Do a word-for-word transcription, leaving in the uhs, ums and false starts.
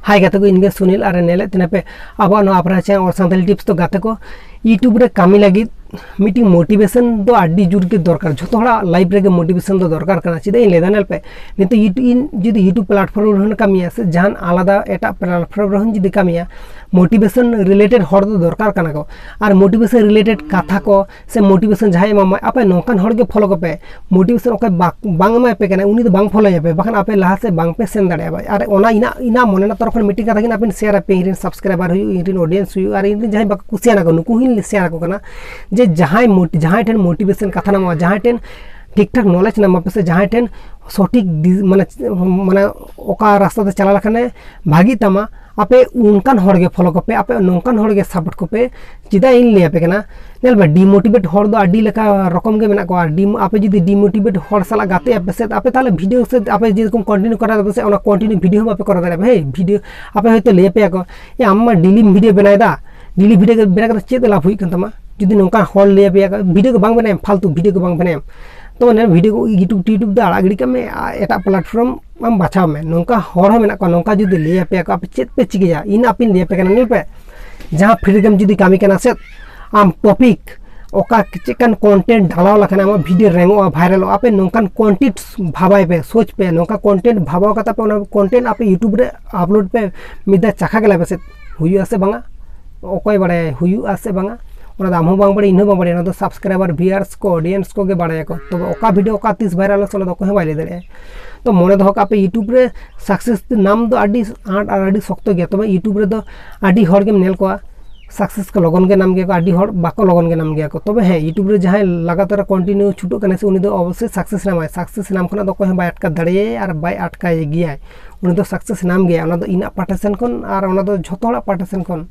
ᱦᱟᱭ ᱜᱟᱛᱮ ᱠᱚ, ᱤᱧ ᱜᱮ ᱥᱩᱱᱤᱞ ᱟᱨ ᱧᱮᱞᱮᱫ ᱛᱟᱦᱮᱱᱟ ᱯᱮ ᱟᱵᱚᱣᱟᱜ ᱱᱚᱣᱟ ᱟᱯᱨᱟ ᱪᱮᱱᱮᱞ ᱚᱞ ᱥᱟᱱᱛᱟᱲᱤ ᱴᱤᱯᱥ᱾ ᱛᱚ ᱜᱟᱛᱮ ᱠᱚ, YouTube ᱨᱮ ᱠᱟᱹᱢᱤ ᱞᱟᱹᱜᱤᱫ ᱢᱤᱫᱴᱤᱡ ᱢᱳᱴᱤᱵᱷᱮᱥᱚᱱ ᱫᱚ ᱟᱹᱰᱤ ᱡᱳᱨ ᱜᱮ ᱫᱚᱨᱠᱟᱨ᱾ ᱡᱷᱚᱛᱚ ᱦᱚᱲᱟᱜ ᱞᱟᱭᱤᱯᱷ ᱨᱮᱜᱮ ᱢᱳᱴᱤᱵᱷᱮᱥᱚᱱ ᱫᱚ ᱫᱚᱨᱠᱟᱨ ᱠᱟᱱᱟ᱾ ᱪᱮᱫᱟᱜ ᱤᱧ ᱞᱟᱹᱭᱫᱟ ᱧᱮᱞ ᱯᱮ, ᱱᱤᱛᱚᱜ YouTube, ᱤᱧ ᱡᱩᱫᱤ YouTube ᱯᱞᱟᱴᱯᱷᱚᱨᱢ ᱨᱮᱦᱚᱸ ᱠᱟᱹᱢᱤᱭᱟ ᱥᱮ ᱡᱟᱦᱟᱱ ᱟᱞᱟᱫᱟ ᱮᱴᱟᱜ ᱯᱞᱟᱴᱯᱷᱚᱨᱢ ᱨᱮᱦᱚᱸ ᱡᱩᱫᱤ ᱠᱟᱹᱢᱤᱭᱟ, ᱢᱳᱴᱤᱵᱷᱮᱥᱚᱱ ᱨᱤᱞᱮᱴᱮᱰ ᱦᱚᱲ ᱫᱚ ᱫᱚᱨᱠᱟᱨ ᱠᱟᱱᱟ ᱠᱚ᱾ ᱟᱨ ᱢᱳᱴᱤᱵᱷᱮᱥᱚᱱ ᱨᱤᱞᱮᱴᱮᱰ ᱠᱟᱛᱷᱟ ᱠᱚ ᱥᱮ ᱢᱳᱴᱤᱵᱷᱮᱥᱚᱱ ᱡᱟᱦᱟᱸᱭ ᱮᱢᱟᱢᱟᱭ, ᱟᱯᱮ ᱱᱚᱝᱠᱟᱱ ᱦᱚᱲ ᱜᱮ ᱯᱷᱚᱞᱳ ᱠᱚᱯᱮ᱾ ᱢᱳᱴᱤᱵᱷᱮᱥᱚᱱ ᱚᱠᱚᱭ ᱵᱟᱠ-, ᱵᱟᱝ ᱮᱢᱟᱭ ᱯᱮ ᱠᱟᱱᱟ, ᱩᱱᱤ ᱫᱚ ᱵᱟᱝ ᱯᱷᱚᱞᱳᱭᱟᱯᱮ, ᱵᱟᱠᱷᱟᱱ ᱟᱯᱮ ᱞᱟᱦᱟ ᱥᱮᱫ ᱵᱟᱝ ᱯᱮ ᱥᱮᱱ ᱫᱟᱲᱮᱭᱟᱜᱼᱟ ᱵᱷᱟᱭ᱾ ᱟᱨ ᱚᱱᱟ ᱤᱧᱟᱹᱜ, ᱤᱧᱟᱹᱜ ᱢᱚᱱᱮ ᱨᱮᱱᱟᱜ ᱛᱚᱨᱚᱯ ᱠᱷᱚᱱ ᱢᱤᱫᱴᱤᱡ ᱠᱟᱛᱷᱟ ᱜᱮ ᱟᱯᱮᱧ ᱥᱮᱭᱟᱨ ᱟᱯᱮ, ᱤᱧ ᱨᱮᱱ ᱥᱟᱵᱥᱠᱨᱟᱭᱵᱟᱨ ᱦᱩᱭᱩᱜ, ᱤᱧ ᱨᱮᱱ ᱚᱰᱤᱭᱮᱱᱥ ᱦᱩᱭᱩᱜ, ᱟᱨ ᱤᱧ ᱨᱮᱱ ᱡᱟᱦᱟᱸᱭ ᱵᱟᱠᱚ ᱠᱩᱥᱤᱭᱟᱱᱟ ᱠᱚ, ᱱᱩᱠᱩ ᱦᱚᱸᱧ ᱥᱮᱭᱟᱨ ᱟᱠᱚ ᱠᱟᱱᱟ ᱡᱮ ᱡᱟᱦᱟᱸᱭ ᱢᱳᱴ-, ᱡᱟᱦᱟᱸᱭ ᱴᱷᱮᱱ ᱢᱳᱴᱤᱵᱷᱮᱥᱚᱱ ᱠᱟᱛᱷᱟ ᱧᱟᱢᱚᱜᱼᱟ, ᱡᱟᱦᱟᱸᱭ ᱴᱷᱮᱱ ᱴᱷᱤᱠ ᱴᱷᱟᱠ ᱱᱚᱞᱮᱡᱽ ᱧᱟᱢᱟ ᱯᱮ ᱥᱮ ᱡᱟᱦᱟᱸᱭ ᱴᱷᱮᱱ ᱥᱚᱴᱷᱤᱠ ᱰᱤ-, ᱢᱟᱱᱮ, ᱢᱟᱱᱮ ᱚᱠᱟ ᱨᱟᱥᱛᱟ ᱛᱮ ᱪᱟᱞᱟᱣ ᱞᱮᱠᱷᱟᱱᱮ ᱵᱷᱟᱹᱜᱤᱜ ᱛᱟᱢᱟ, ᱟᱯᱮ ᱚᱱᱠᱟᱱ ᱦᱚᱲ ᱜᱮ ᱯᱷᱚᱞᱳ ᱠᱚᱯᱮ, ᱟᱯᱮ ᱱᱚᱝᱠᱟᱱ ᱦᱚᱲ ᱜᱮ ᱥᱟᱯᱳᱨᱴ ᱠᱚᱯᱮ᱾ ᱪᱮᱫᱟᱜ ᱤᱧ ᱞᱟᱹᱭ ᱟᱯᱮ ᱠᱟᱱᱟ, ᱧᱮᱞ ᱯᱮ, ᱰᱤᱢᱳᱴᱤᱵᱷᱮᱴ ᱦᱚᱲ ᱫᱚ ᱟᱹᱰᱤ ᱞᱮᱠᱟ ᱨᱚᱠᱚᱢ ᱜᱮ ᱢᱮᱱᱟᱜ ᱠᱚᱣᱟ᱾ ᱰᱤᱢ-, ᱟᱯᱮ ᱡᱩᱫᱤ ᱰᱤᱢᱳᱴᱤᱵᱷᱮᱴ ᱦᱚᱲ ᱥᱟᱞᱟᱜ ᱜᱟᱛᱮᱜ ᱟᱯᱮ ᱥᱮ, ᱟᱯᱮ ᱛᱟᱦᱚᱞᱮ ᱵᱷᱤᱰᱤᱭᱳ ᱥᱮ ᱟᱯᱮ ᱡᱮᱨᱚᱠᱚᱢ ᱠᱚᱱᱴᱤᱱᱤᱭᱩ ᱠᱚᱨᱟᱣ ᱫᱟᱯᱮ ᱥᱮ, ᱚᱱᱟ ᱠᱚᱱᱴᱤᱱᱤᱭᱩ ᱵᱷᱤᱰᱤᱭᱳ ᱦᱚᱸ ᱵᱟᱯᱮ ᱠᱚᱨᱟᱣ ᱫᱟᱲᱮᱭᱟᱜᱼᱟ᱾ ᱦᱮᱸ, ᱵᱷᱤᱰᱤᱭᱳ ᱟᱯᱮ ᱦᱚᱭᱛᱳ ᱞᱟᱹᱭ ᱟᱯᱮᱭᱟ ᱠᱚ, "ᱮ, ᱟᱢ ᱢᱟ ᱰᱮᱞᱤᱢ ᱵᱷᱤᱰᱤᱭᱳ ᱵᱮᱱᱟᱣ ᱮᱫᱟ, ᱰᱮᱞᱤ ᱵᱷᱤᱰᱤᱭᱳ ᱵᱮᱱᱟᱣ ᱠᱟᱛᱮ ᱪᱮᱫ ᱞᱟᱵᱷ ᱦᱩᱭᱩᱜ ᱠᱟᱱ ᱛᱟᱢᱟ?" ᱡᱩᱫᱤ ᱱᱚᱝᱠᱟ ᱦᱚᱲ ᱞᱟᱹᱭ ᱟᱯᱮᱭᱟ ᱠᱚ, ᱵᱷᱤᱰᱤᱭᱳ ᱠᱚ ᱵᱟᱝ ᱵᱮᱱᱟᱣ ᱮᱢ, ᱯᱷᱟᱞᱛᱩ ᱵᱷᱤᱰᱤᱭᱳ ᱠᱚ ᱵᱟᱝ ᱵᱮᱱᱟᱣ ᱮᱢ᱾ ᱛᱚ ᱚᱱᱮ ᱵᱷᱤᱰᱤᱭᱳ ᱠᱚ YouTube, YouTube ᱫᱚ ᱟᱲᱟᱜ ᱜᱤᱰᱤ ᱠᱟᱜ ᱢᱮ, ᱟᱨ ᱮᱴᱟᱜ ᱯᱞᱟᱴᱯᱷᱚᱨᱢ ᱟᱢ ᱵᱟᱪᱷᱟᱣ ᱢᱮ᱾ ᱱᱚᱝᱠᱟ ᱦᱚᱲ ᱦᱚᱸ ᱢᱮᱱᱟᱜ ᱠᱚᱣᱟ, ᱱᱚᱝᱠᱟ ᱡᱩᱫᱤ ᱞᱟᱹᱭ ᱟᱯᱮᱭᱟ ᱠᱚ, ᱟᱯᱮ ᱪᱮᱫ ᱯᱮ ᱪᱤᱠᱟᱹᱭᱟ? ᱤᱧ ᱟᱯᱮᱧ ᱞᱟᱹᱭ ᱟᱯᱮ ᱠᱟᱱᱟ, ᱧᱮᱞ ᱯᱮ, ᱡᱟᱦᱟᱸ ᱯᱷᱨᱤᱰᱚᱢ ᱡᱩᱫᱤ ᱠᱟᱹᱢᱤ ᱠᱟᱱᱟ ᱥᱮ, ᱟᱢ ᱴᱚᱯᱤᱠ ᱚᱠᱟ ᱪᱮᱫᱠᱟᱱ ᱠᱚᱱᱴᱮᱱᱴ ᱰᱷᱟᱞᱟᱣ ᱞᱮᱠᱷᱟᱱ ᱟᱢᱟᱜ ᱵᱷᱤᱰᱤᱭᱳ ᱨᱮᱝᱚᱜᱼᱟ, ᱵᱷᱟᱭᱨᱟᱞᱚᱜᱼᱟ, ᱟᱯᱮ ᱱᱚᱝᱠᱟᱱ ᱠᱚᱱᱴᱮᱱᱴ ᱵᱷᱟᱵᱟᱭ ᱯᱮ, ᱥᱳᱪ ᱯᱮ, ᱱᱚᱝᱠᱟ ᱠᱚᱱᱴᱮᱱᱴ ᱵᱷᱟᱵᱟᱣ ᱠᱟᱛᱮ ᱟᱯᱮ ᱚᱱᱟ ᱠᱚᱱᱴᱮᱱᱴ ᱟᱯᱮ YouTube ᱨᱮ ᱟᱯᱞᱳᱰ ᱯᱮ, ᱢᱤᱫ ᱫᱷᱟᱣ ᱪᱟᱠᱷᱟ ᱜᱮᱞᱟᱭ ᱯᱮ ᱥᱮ ᱦᱩᱭᱩᱜᱼᱟ ᱥᱮ ᱵᱟᱝᱟ, ᱚᱠᱚᱭ ᱵᱟᱲᱟᱭᱟ ᱦᱩᱭᱩᱜᱼᱟ ᱥᱮ ᱵᱟᱝᱟ᱾ ᱚᱱᱟ ᱫᱚ ᱟᱢ ᱦᱚᱸ ᱵᱟᱝ ᱵᱟᱲᱟᱭᱟ, ᱤᱧ ᱦᱚᱸ ᱵᱟᱝ ᱵᱟᱲᱟᱭᱟ, ᱚᱱᱟ ᱫᱚ ᱥᱟᱵᱥᱠᱨᱟᱭᱵᱟᱨ, ᱵᱷᱤᱭᱩᱣᱟᱨᱥ ᱠᱚ, ᱚᱰᱤᱭᱮᱱᱥ ᱠᱚᱜᱮ ᱵᱟᱲᱟᱭᱟᱠᱚ᱾ ᱛᱚᱵᱮ ᱚᱠᱟ ᱵᱷᱤᱰᱤᱭᱳ ᱚᱠᱟ ᱛᱤᱥ ᱵᱷᱟᱭᱨᱟᱞᱚᱜᱼᱟ, ᱚᱱᱟ ᱫᱚ ᱚᱠᱚᱭ ᱦᱚᱸ ᱵᱟᱭ ᱞᱟᱹᱭ ᱫᱟᱲᱮᱭᱟᱜᱼᱟ᱾ ᱛᱚ ᱢᱚᱱᱮ ᱫᱚᱦᱚ ᱠᱟᱜ ᱯᱮ, YouTube ᱨᱮ ᱥᱟᱠᱥᱮᱥ ᱧᱟᱢ ᱫᱚ ᱟᱹᱰᱤ ᱟᱸᱴ ᱟᱨ ᱟᱹᱰᱤ ᱥᱚᱠᱛᱚ ᱜᱮᱭᱟ᱾ ᱛᱚᱵᱮ YouTube ᱨᱮᱫᱚ ᱟᱹᱰᱤ ᱦᱚᱲ ᱜᱮᱢ ᱧᱮᱞ ᱠᱚᱣᱟ ᱥᱟᱠᱥᱮᱥ ᱠᱚ ᱞᱚᱜᱚᱱ ᱜᱮ ᱧᱟᱢ ᱜᱮᱭᱟ ᱠᱚ, ᱟᱹᱰᱤ ᱦᱚᱲ ᱵᱟᱠᱚ ᱞᱚᱜᱚᱱ ᱜᱮ ᱧᱟᱢ ᱜᱮᱭᱟ ᱠᱚ᱾ ᱛᱚᱵᱮ ᱦᱮᱸ, YouTube ᱨᱮ ᱡᱟᱦᱟᱸᱭ ᱞᱟᱜᱟᱛᱟᱨ ᱠᱚᱱᱴᱤᱱᱤᱭᱩ ᱪᱷᱩᱴᱟᱹᱜ ᱠᱟᱱᱟᱭ ᱥᱮ, ᱩᱱᱤ ᱫᱚ ᱚᱵᱚᱥᱥᱳᱭ ᱥᱟᱠᱥᱮᱥ ᱧᱟᱢᱟᱭ᱾ ᱥᱟᱠᱥᱮᱥ ᱧᱟᱢ ᱠᱷᱚᱱᱟᱜ ᱫᱚ ᱚᱠᱚᱭ ᱦᱚᱸ ᱵᱟᱭ ᱟᱴᱠᱟ ᱫᱟᱲᱮᱭᱟᱭᱟ ᱟᱨ ᱵᱟᱭ ᱟᱴᱠᱟᱭ ᱜᱮᱭᱟᱭ᱾ ᱩᱱᱤ ᱫᱚ ᱥᱟᱠᱥᱮᱥ ᱧᱟᱢ ᱜᱮᱭᱟᱭ, ᱚᱱᱟ ᱫᱚ ᱤᱧᱟᱹᱜ ᱯᱟᱦᱴᱟ ᱥᱮᱱ ᱠᱷᱚᱱ ᱟᱨ ᱚᱱᱟ ᱫᱚ ᱡᱷᱚᱛᱚ ᱦᱚᱲᱟᱜ ᱯᱟᱦᱴᱟ ᱥᱮᱱ ᱠᱷᱚᱱ᱾